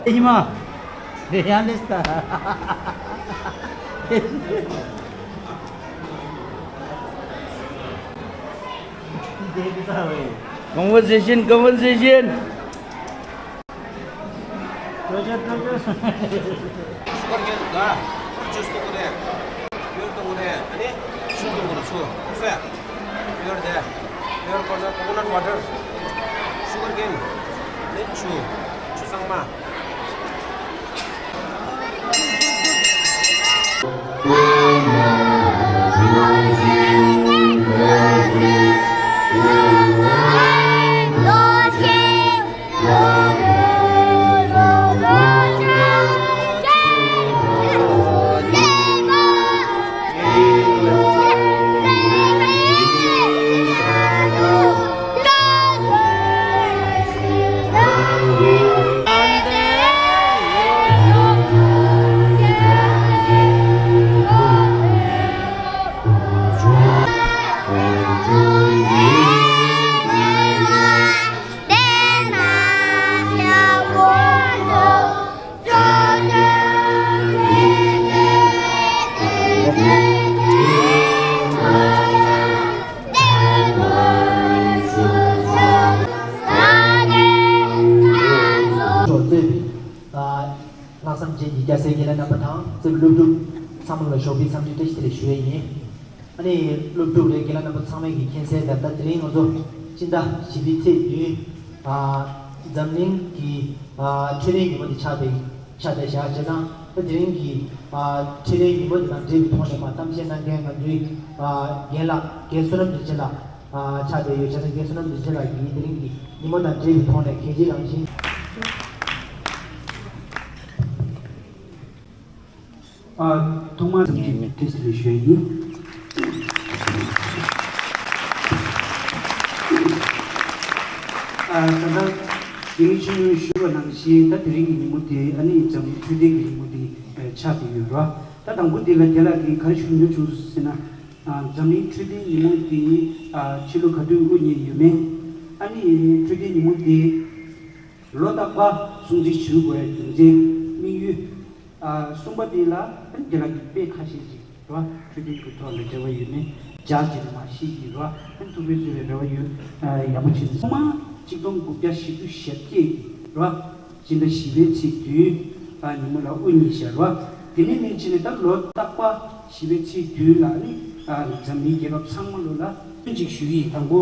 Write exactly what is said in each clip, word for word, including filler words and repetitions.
ཨེ་ཉི་མ། དེ་ཡང་ལེས་ད། Conversation, conversation. སྤྲོ་སྤྲོ་སྤྲོ་སྤྲོ། ཤུ་གར་ཀེན་ད་ཇུས་གཏོང་གི་རེད། བེར་གཏོང་གི་རེད། ཨ་ནི་ཆུ་གཏོང་གི་རེད། ཆུ་ཨོ་ཕེ། བེར་དེ། བེར་ཁོ་ན་ཀོ་ཀོ་ནཊ་ཝ་ཊར། ཤུ་གར་ཀེན། ཨ་ནི་ཆུ། ཆུ་གཙང་མ། ལྷག་བསམ་ཅན་གྱི་སྐྱ་སེར་དགེ་ལས་རྣམ་པ་དང་རྩེ་བའི་སློབ་ཕྲུག་ཚང་མ་ལ་ཞོགས་པའི་འཚམས་འདྲི་བཀྲ་ཤིས་བདེ་ལེགས་ཞུ་ཡས་ཡིན། ཨ་ནི་སློབ་ཕྲུག་རེད། དགེ་ལས་རྣམ་པ་ཚང་མས་ཀྱི་མཁྱེན་གསལ་ལྟར་ད་དེ་རིང་ང་ཚོ་སྤྱི་ཟླ་བཞི་པའི་ཚེས་བདུན། ཨ། འཛམ་གླིང་གི། ཨ། འཕྲོད་བསྟེན་ཉིན་མོ་དེ་ཆགས་བསྡད་ཆགས་བསྡད་བཞག་བྱས་ཙང་ད་དེ་རིང་གི། ཨ། འཕྲོད་བསྟེན་ཉིན་མོ་དེ་དང་འབྲེལ་བའི་ཐོག་ནས་མ་གཏམ་བཤད་གནང་མཁན་ང་ཚོའི། ཨ། རྒན་ལགས་རྒན་བསོད་ནམས་རིན་ཆེན་ལགས། ཨ། ཆགས་བསྡད་ཡོད། བྱས་ཙང་རྒན་བསོད་ནམས་རིན་ཆེན་ལགས་ཀྱིས་དེ་རིང་གི་ཉིན་མོ་དང་འབྲེལ་བའི་ཐོག་ནས་གལ་ཆེའི་རང་བཞིན། ཨ། ཐོག་མར་འཚམས་འདྲི་བཀྲ་ཤིས་བདེ་ལེགས་ཞུ་ཡ་ཡིན། ཨ། ད་ལྟ་རྒན་ཆུང་ངུས་ཞུས་པ་ནང་བཞིན་ད་དེ་རིང་གི་ཉིན་མོ་དེ་ཨ་ནི་འཛམ་གླིང་འཕྲོད་བསྟེན་གྱི་ཉིན་མོ་དེ་ཆགས་བསྡད་ཡོད་རེད་བ། ད་དང་པོ་དེ་ལ་རྒན་ལགས་ཀྱིས་ག་རེ་ཞུ་འདོད་བྱུང་ཟེར་ན། ཨ། འཛམ་གླིང་འཕྲོད་བསྟེན་ཉིན་མོ་དེ། ཨ། ཕྱི་ལོ་ག་དུས་དབུ་བརྙེས་ཡོད་མེད། ཨ་ནི་འཕྲོད་བསྟེན་ཉིན་མོ་དེ་ལོ་རྟག་པར་སྲུང་བརྩི་ཞུ་དགོས་རྒྱུ་མཚན་དམིགས་ཡུལ། ཨ། གསུམ་པ་དེ་ལ་རྒན་ལགས་ཀྱིས་དཔེ་ཁ་ཤས་ཤིག་རེད་བ། འཕྲོད་བསྟེན་གྱི་ཐོག་ལ་འབྲེལ་བ་ཡོད་མེད། སྦྱར་བྱས་ནས་མར་ཤེས་ཀྱི་རེད་བ། ཐུགས་ཕན་གསོས་པའི་རེ་བ་ཡོད། ཨ། ཡག་པོ་བྱས་ནས་ཐོག་མར་ཆིག་སྟོང་དགུ་བརྒྱ་བཞི་བཅུ་ཞེ་བརྒྱད་ཀྱི་རེད་བ། སྤྱི་ཟླ་བཞི་པའི་ཚེས་བདུན། ཨ། ཉིན་མོ་ལ་དབུ་བརྙེས་བཞག་རེད་བ། དེ་ནས་ནས་བྱས་ནས་ད་ལོ་རྟག་པར་བཞི་པའི་ཚེས་བདུན་ལ་ནི། ཨ། འཛམ་གླིང་རྒྱལ་ཁབ་ཚང་མ་ལོ་ལ་སྐྱོན་གཅིག་ཞུ་གི་ཡིན། དང་པོ།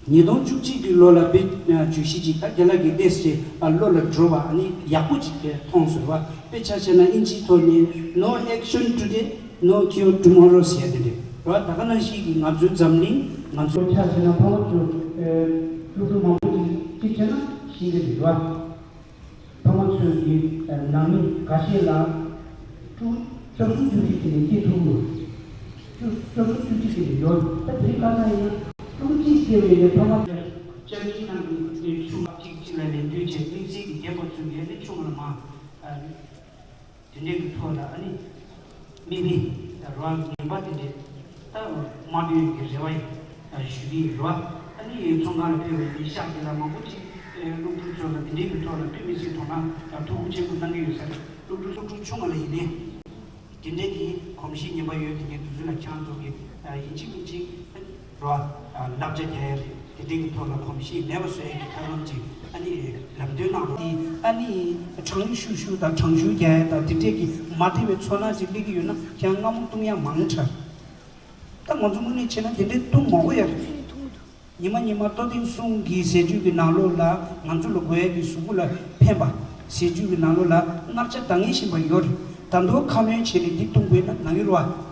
ཉིས་སྟོང་བཅུ་གཅིག་གི་ལོ་ལ་དཔེ་བརྗོད་གཞི་ཅིག་ད་རྒན་ལགས་ཀྱིས་ཏོག་ཙམ་བློ་ལ་འགྲོ་བ་ནི་ཡག་པོ་ཅིག་མཐོང་སོང་བ། དཔེ་ཆ་བཞག་ན་ཨིན་ཇིའི་ཐོག་ནས་No action today, no cure tomorrow ཟེར་ཡ་དེ་འདྲ་བ། ད་ག་ནང་བཞིན་གྱི་ང་ཚོའི་འཛམ་གླིང་ང་ཚོ་ཆ་བཞག་ན་ཕ་མ་ཚོ་སློབ་ཕྲུག་མང་པོ་ཅིག་གཅིག་བྱས་ན་ཤེས་ཀྱི་རེད་བ། ཕ་མ་ཚོས་ཀྱི་ནང་མི་འགའ་ཤས་ལ་ཕྲུ་གུ་བཅུ་གསུམ་བཅུ་བཞི་ཅིག་ནས་སྐྱེས་ཐུབ་ཀྱི་རེད། བཅུ་བཅུ་གསུམ་བཅུ་བཞི་ཅིག་ནས་ཡོད། ད་དེ་རིང་ཁ་སང་ཡིན་ན་ཕྲུ་གུ་གཅིག་སྐྱེས་པའི་ནས་ཕ་མ་ཚོས་བཅར་འདྲི་གནང་གི་ཡོད། ཆུང་བ་གཅིག་གཅིག་ལ་ལན་འདུས་བྱས་གླིང་ཚན་གྱི་རྒན་པ་ཚོས་ཀྱི་ནི་ཆུང་བ་ལ་མ། དེ་འདྲའི་གི་ཐོག་ལ་ཨ་ནི་དམིགས་མེད་རང་ངན་པ་དེ་འདྲའི་ད་མ་འདོད་ཀྱི་རེ་བ་ཞུ་གི་ཡོད་རེད་བ། ཨ་ནི་ཚོང་ཁང་ལ་ཕེབས་པའི་ཤག་དེ་ལ་མང་པོ་ཅིག་སློབ་ཕྲུག་ཚོ་ལ་དེ་འདྲའི་གི་ཐོག་ལ་དཔེ་མི་སྲིད་དོ་སྣང་དང་ཐུགས་ཁུར་ཆེན་པོ་གནང་གི་ཡོད་ས་རེད། སློབ་ཕྲུག་སློབ་ཕྲུག་ཆུང་བ་ལ་ཡིན་ནའི་དེ་འདྲའི་གི་གོམས་གཤིས་ངན་པ་ཡོད་དེ་ངས་དུས་ཚོད་ལ་ཁྱང་ཚོ་གི་ཡིན་གཅིག་མིན་གཅིག་རོ། བསླབ་བྱ་རྒྱག་ཡ་རེད། དེ་འདྲའི་གི་ཐོག་ལ་གོམས་གཤིས་མེད་པ་བཟོ་ཡ་གི་ཐབས་ལམ་ཅིག་ཨ་ནི་ལམ་སྟོན་གནང་རོགས། དེ་ཨ་ནི་གྲང་ཤུར་ཤུར་དང་གྲང་ཤུར་རྒྱག་ཡ་དང་དེ་འདྲའི་གི་མ་བདེ་བའི་ཚོར་སྣང་ཅིག་སླེབས་ཀྱི་ཡོད་ན་ཁྱེད་རང་སྔ་མོ་བཏུང་ཡ་མང་དྲགས། ད་ང་ཚོ་དངོས་གནས་བྱས་ན་དེ་འདྲའི་བཏུང་མ་དགོས་ཡ་རེད། ཉི་མ་ཉི་མ་ལྟོ་ལྡིང་གསུམ་གྱི་ཟས་བཅུད་ཀྱི་ནང་ལོགས་ལ་ང་ཚོ་ལ་དགོས་ཡ་གི་གཟུགས་པོ་ལ་ཕན་པ། ཟས་བཅུད་ཀྱི་ནང་ལོགས་ལ་མངར་ཆ་འདང་ངེས་བཞིན་པ་ཡོད་རེད། ད་དུང་ཁ་སྣོན་བྱས་ནས་འདི་བཏུང་དགོས་ན་ནང་ཡོད་རེད་བ།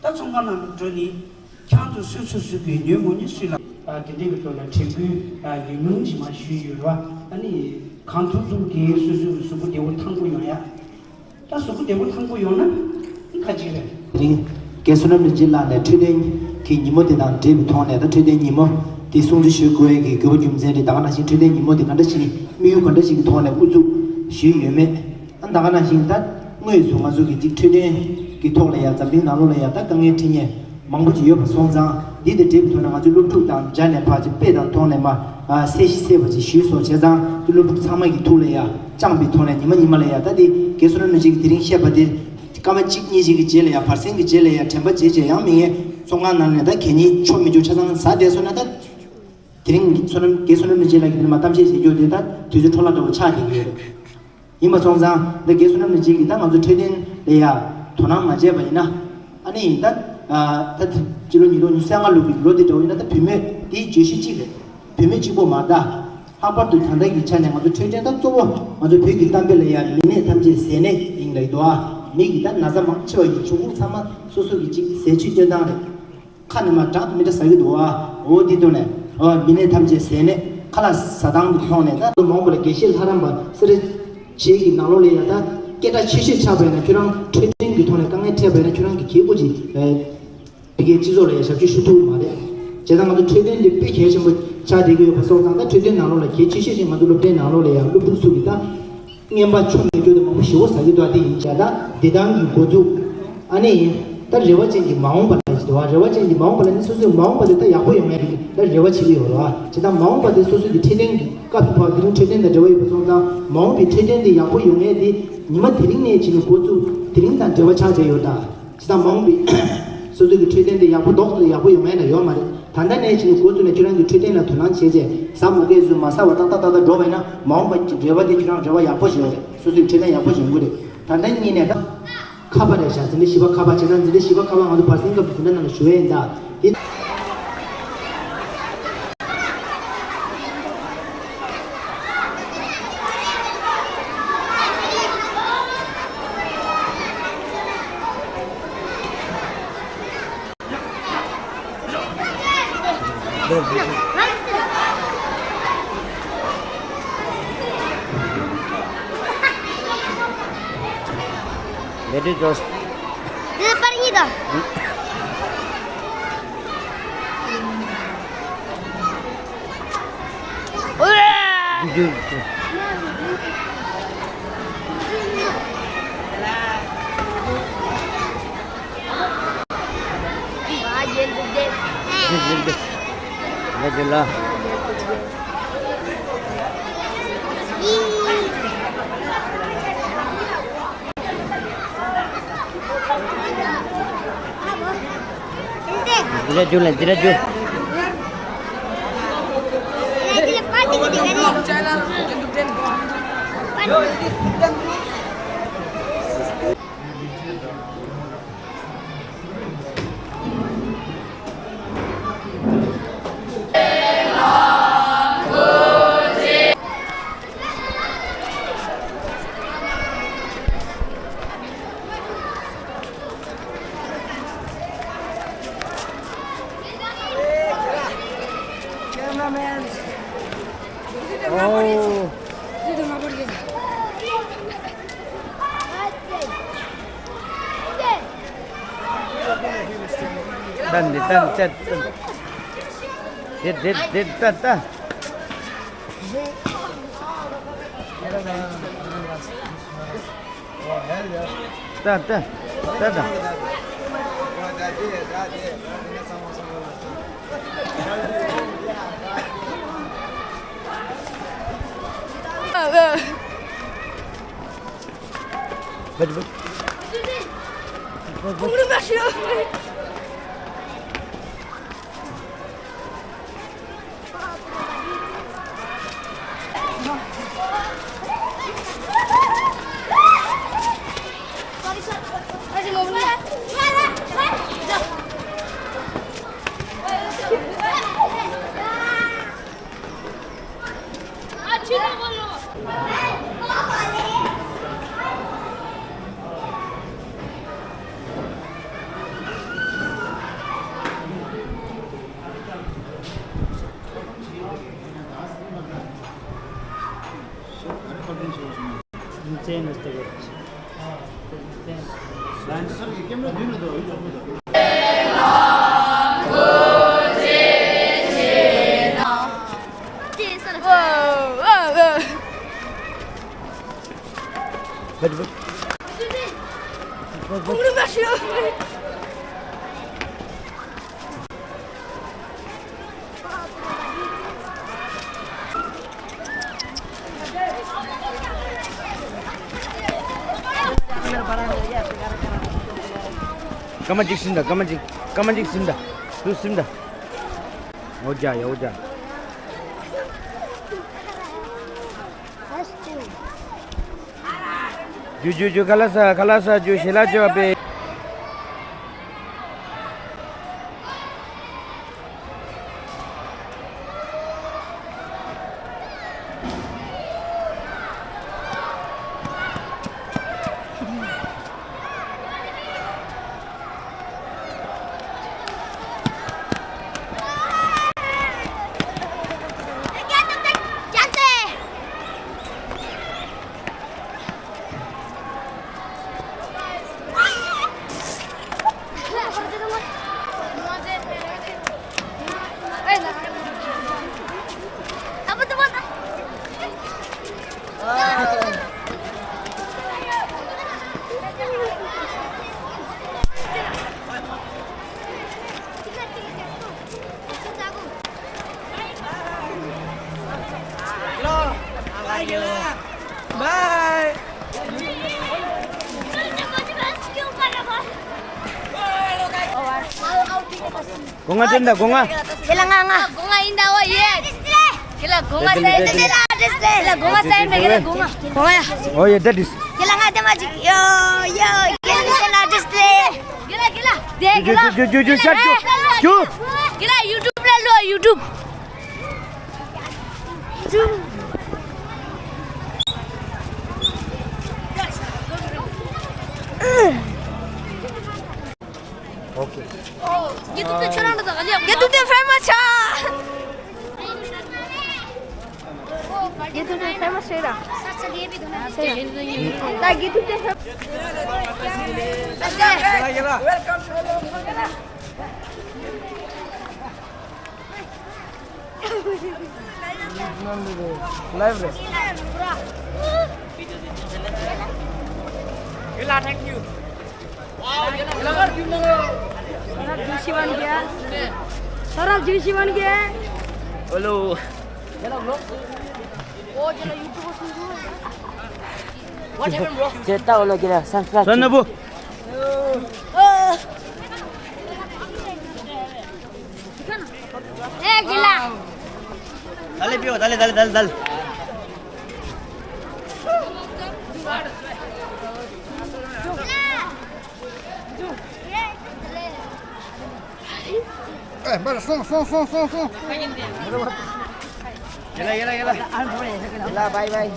ད་ཚོང་ཁང་ནང་ལ་འགྲོ་ནི། ཁྱང་ཚོ་སུས་སུ་སུས་ཀྱི་ཉོས་མོ་ཉོས་སུས་ལ། ཨ། དེ་འདྲའི་གི་ཐོག་ལ་དྲན་སྐུལ་ཨ་ཉུང་ཉུང་ཅིག་མ་ཞུས་ཡོད་ར། ཨ་ནི་གང་ཐུབ་ཐུབ་ཀྱིས་སུ་སུ་གི་གཟུགས་པོ་བདེ་པོ་ཐང་པོ་ཡོང་ཡ། ད་གཟུགས་པོ་བདེ་པོ་ཐང་པོ་ཡོང་ན་ཁ་ཅིག་རེད། དེ་རིང་ རྒན་བསོད་ནམས་རིན་ཆེན་ལགས་ནས་འཕྲོད་བསྟེན་གྱི་ཉིན་མོ་དེ་དང་འབྲེལ་བའི་ཐོག་ནས། ད་འཕྲོད་བསྟེན་ཉིན་མོ་དེ་སྲུང་བརྩི་ཞུ་དགོས་ཡས་ཀྱི་དགོས་པ་རྒྱུ་མཚན་རེད། ད་ག་ནང་བཞིན་འཕྲོད་བསྟེན་ཉིན་མོ་དེ་ག་འདྲ་ཞིག་དམིགས་ཡུལ་ག་འདྲ་ཞིག་གི་ཐོག་ནས་དབུ་འཛུགས་ཞུས་ཡོད་མེད། ཨ་ད་ག་ནང་བཞིན་ད་དངོས་སུ་ང་ཚོ་གི་ཅིག་འཕྲོད་བསྟེན་གྱི་ཐོག་ལ་ཡང་འཛམ་གླིང་ནང་ལོགས་ལ་ཡང་ད་དཀའ་ངལ་འཕྲད་མཁན་མང་པོ་ཅིག་ཡོད་པ་སོང་ཙང་། འདི་དང་འབྲེལ་བའི་ཐོག་ནས་ང་ཚོ་སློབ་ཕྲུག་དང་སྦྱར་ནས་ཕར་ཅིག་དཔེ་དང་ཐོག་ནས་མ་ཨ་གསལ་ཞིང་གསལ་བ་ཅིག་ཞུས་སོང་བྱས་ཙང་། དེ་སློབ་ཕྲུག་ཚང་མ་གི་ཐུགས་ལ་ཡང་བཅངས་པའི་ཐོག་ནས་ཉི་མ་ཉི་མ་ལ་ཡང་ད་དེ་རྒན་བསོད་ནམས་རིན་ཆེན་གྱིས་དེ་རིང་བཤད་པ་དེ། སྐར་མ་གཅིག་གཉིས་ཤིག་གི་རྗེས་ལ་ཡང་བར་གསེང་གི་རྗེས་ལ་ཡང་དྲན་པ་བརྗེད་བྱས་ཡང་མི་ངན་ཚོང་ཁང་ནང་ནས་ད་གད་སྙིགས་ཆོ་མི་ཆོ་ཆ་ཚང་ཟ་བསྡད་སོང་ན། ད་དེ་རིང་བསོད་ནམས་རྒན་བསོད་ནམས་རིན་ཆེན་ལགས་ཀྱིས་དེ་ནས་མ་གཏམ་བཤད་བྱེད་རྒྱུ་དེ་ད་དུས་ཚོད་འཕྲོ་བརླག་འདྲ་བོ་ཆགས་བསྡད་ཀྱི་ཡོད་རེད། ཡིན་པ་སོང་ཙང་ད་རྒན་བསོད་ནམས་རིན་ཆེན་གྱིས་ད་ང་ཚོ་འཕྲོད་བསྟེན་ལ་ཡང་དོ་སྣང་མ་བྱས་པ་ཡིན་ན། ཨ་ནི་ད་ད་སྤྱི་ལོ་ཉིས་སྟོང་ཉི་ཤུ་རྩ་ལྔ་ལོ་གི་ལོ་དེ་འདྲ་བོ་ཡིན་ན། ད་བུད་མེད་དེའི་བརྗོད་གཞི་གཅིག་རེད། བུད་མེད་གཅིག་པོ་མ་རེད་ད། ལྷག་པར་དུ་ད་ལྟ་གི་ཆ་ནས་ང་ཚོ་འཕྲོད་བསྟེན་ད་གཙོ་བོ་ང་ཚོ་བོད་ཀྱི་གཏམ་དཔེ་ལ་ཡང་མི་ནད་ཐམས་ཅད་ཟས་ནད་ཡིན་ལབ་ཀྱི་འདུག་ཨ། མི་གི་ད་ན་ཚ་མང་ཆེ་བ་ཡི་འབྱུང་ཁུངས་ཚང་མ་སོ་སོ་གི་ཅིག་ཟས་བཅུད་སྤྱོད་སྟངས་རེད། ཁ་ནས་མར་འདྲ་མི་འདྲ་ཟ་གི་འདུག་ཨ། འོ་འདི་དོན་ནས་འོ་མི་ནད་ཐམས་ཅད་ཟས་ནད། ཁ་ལག་ཟ་སྟངས་ཀྱི་ཐོག་ནས་ད་མང་པོ་ལ་དགེ་བཤེས་ལྷ་རམས་པ་སེ་ར་བྱེས་ཀྱི་ནང་ལོགས་ལ་ཡང་ད་སྐད་གྲགས་ཆེ་ཤོས་ཆགས་པ་ཡིན་ན། ཁྱོད་རང་འཕྲོད་བསྟེན་གྱི་ཐོག་ནས་དཀའ་ངལ་འཕྲད་པ་ཡིན་ན་ཁྱོད་རང་གི་གད་ཁུག་ཅིག་ཨེ། ཕ་གིའི་སྤྱི་ཚོགས་ལ་ཡང་ཞབས་ཕྱི་ཞུ་ཐུབ་མ་རེད། བྱས་ཙང་ང་ཚོ་འཕྲོད་བསྟེན་འདི་དཔེ་གལ་ཆེན་པོ་ཆགས་བསྡད་ཀྱི་ཡོད་པ་སོང་ཙང་། ད་འཕྲོད་བསྟེན་ནང་ལོགས་ལ་གལ་ཆེ་ཤོས་ཤིག་ང་ཚོ་སློབ་གྲྭའི་ནང་ལོགས་ལ་ཡང་སློབ་ཕྲུག་ཚོ་གིས་ད་རྔན་པ་ཆོ་མི་ཆོ་དེ་མང་པོ་ཞེ་པོ་ཟ་གི་འདུག་ཨ། དེ་ཡིན་བྱས་ད་བདེ་ཐང་གི་འགོ་འཛུགས། ཨ་ནི་ཡིན་ད་རེ་བ་ཅན་གྱི་མ་འོངས་པ་ལ་ཞིག་འདུག་ཨ། རེ་བ་ཅན་གྱི་མ་འོངས་པ་ལ་ནི་སོ་སོའི་མ་འོངས་པ་དེ་ད་ཡག་པོ་ཡོང་ཡ་གི་ད་རེ་བ་བྱེད་ཀྱི་ཡོད་རེད་བ། བྱས་ཙང་མ་འོངས་པ་དེ་སོ་སོ་གི་འཕྲོད་བསྟེན་གྱི་སྐབས་སུ་བབས། དེ་རིང་འཕྲོད་བསྟེན་དང་འབྲེལ་བ་ཡོད་པ་སོང་ཙང་། མ་འོངས་པའི་འཕྲོད་བསྟེན་དེ་ཡག་པོ་ཡོང་ཡ་དེ་ཉི་མ་དེ་རིང་ནས་བྱས་ནས་འགོ་བཙུགས། དེ་རིང་དང་འབྲེལ་བ་ཆགས་བསྡད་ཡོད་ད། བྱས་ཙང་མ་འོངས་པའི་སོ་སོ་གི་འཕྲོད་བསྟེན་དེ་ཡག་པོ་རྡོག་ཏུ་ཡག་པོ་ཡོང་མེད་ན་ཡོད་མ་རེད། ད་ལྟ་ནས་བྱས་ནས་འགོ་བཙུགས་ནས་ཁྱོད་རང་གི་འཕྲོད་བསྟེན་ལ་དོ་སྣང་བྱས་བྱས། ཟ་མ་དགོས་ཚུལ་མ་ཟ་བར་ཏག་ཏག་ཏག་ཏག་འགྲོ་བས་ན། མ་འོངས་པ་གི་རེ་བ་དེ་ཁྱོད་རང་རེ་བ་ཡག་པོ་ཞིག་ཡོད་རེད། སོ་སོའི་འཕྲོད་བསྟེན་ཡག་པོ་ཞིག་ཡོང་གི་རེད། ད་ལྟ་གཉིས་ནས་ད་ཁ་པར་རེད་ཤག་འཛིན་གྲྭ་བཞི་པ་ཁ་པར། བྱས་ཙང་འཛིན་གྲྭ་བཞི་པ་ཁ་པར་ང་ཚོ་བར་གསེང་སྐབས་ཀྱི་འཛིན་གྲྭ་ནང་ལ་ཞུ་ཡས་ཡིན་ད། དེ། Let it just. Dia paling itu. Jujur. Cameraman. Oh. Tan, di, tan, tan, tan. Di, di, di, tan, tan. Tan, tan, tan, tan. སྐར་མ་གཅིག་ཟིན་ད། སྐར་མ་གཅིག་སྐར་མ་གཅིག་ཟིན་ད། དུ་ཟིན་ད། འོ་ཇ་ཡ་འོ་ཇ། ཇུ་ཇུ་ཇུ། ཁ་ལག་ཟ། ཁ་ལག་ཟ། ཇུ་ཞལ་ལག་མཆོད་པ་སྤེལ། སྒོ་ང་སྟོན་དང་སྒོ་ང་། ཁྱེད་ལ་ང་ང་། སྒོ་ང་ཡིན་ད་འོ་ཡེ། ཁྱེད་ལ་སྒོ་ང་སེན་ཏེ་ལ་ཨ་ཏིས་ལེ། ཁྱེད་ལ་སྒོ་ང་སེན་ཏེ་ཁྱེད་ལ་སྒོ་ང་། སྒོ་ང་ཡ། འོ་ཡེ་ད་ཏིས། ཁྱེད་ལ་ང་ཏེ་མ་ཅིག་ཡོ་ཡོ་ཁྱེད་ལ་ཨ་ཏིས་ལེ། ཁྱེད་ལ་ཁྱེད་ལ། དེ་ཁྱེད་ལ། ཇུ་ཇུ་ཇུ་ཇུ་ཇུ། ཁྱེད་ལ་ཡུ་ཊུབ་ལ་ལོ་ཡུ་ཊུབ། ཨོ་ཁེ། དགེ་ཐུབ་དེ་ཁྱོད་རང་འདྲ་དང་ག་ལེ། དགེ་ཐུབ་དེ་ཕེ་མ་ཆ། དགེ་ཐུབ་དེ་ཕེ་མ་ཆ་ར། ད་དགེ་ཐུབ་དེ་ཕེ། ལའིབ་རེད། ཡུ་ལ་ཐེང་ཡུ། ས་རབ་ཇུ་ཤི་ཝན་གྱི། ས་རབ་ཇུ་ཤི་ཝན་གྱི། ཧེ་ལོ། ཇེ་ཏ་ཨོ་ལོ་གི་ར་སན་ཧྥ་རན་སན་ན་བུ། ཨེ་གི་ལ། Dale, pío, dale, dale, dale, dale. Eh, vale, son, son, son, son, son. Yala, yala, yala. Yala, bye, bye.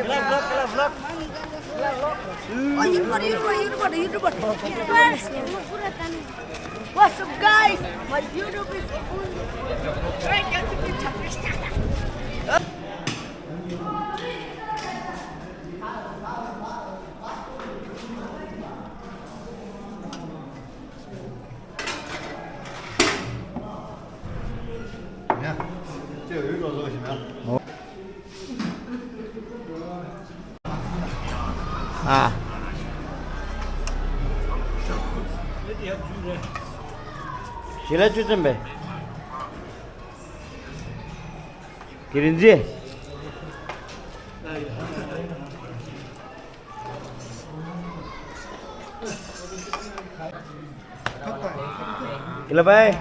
Vlog, vlog, vlog. Oh, YouTuber, YouTuber, YouTuber, YouTuber. What's up, guys? My YouTube is full. ཨ། ཞི་ལ་བཅུ་ཙམ་པས། དེ་རིང་ཚེ། ཁྱེད་ལ་བའི།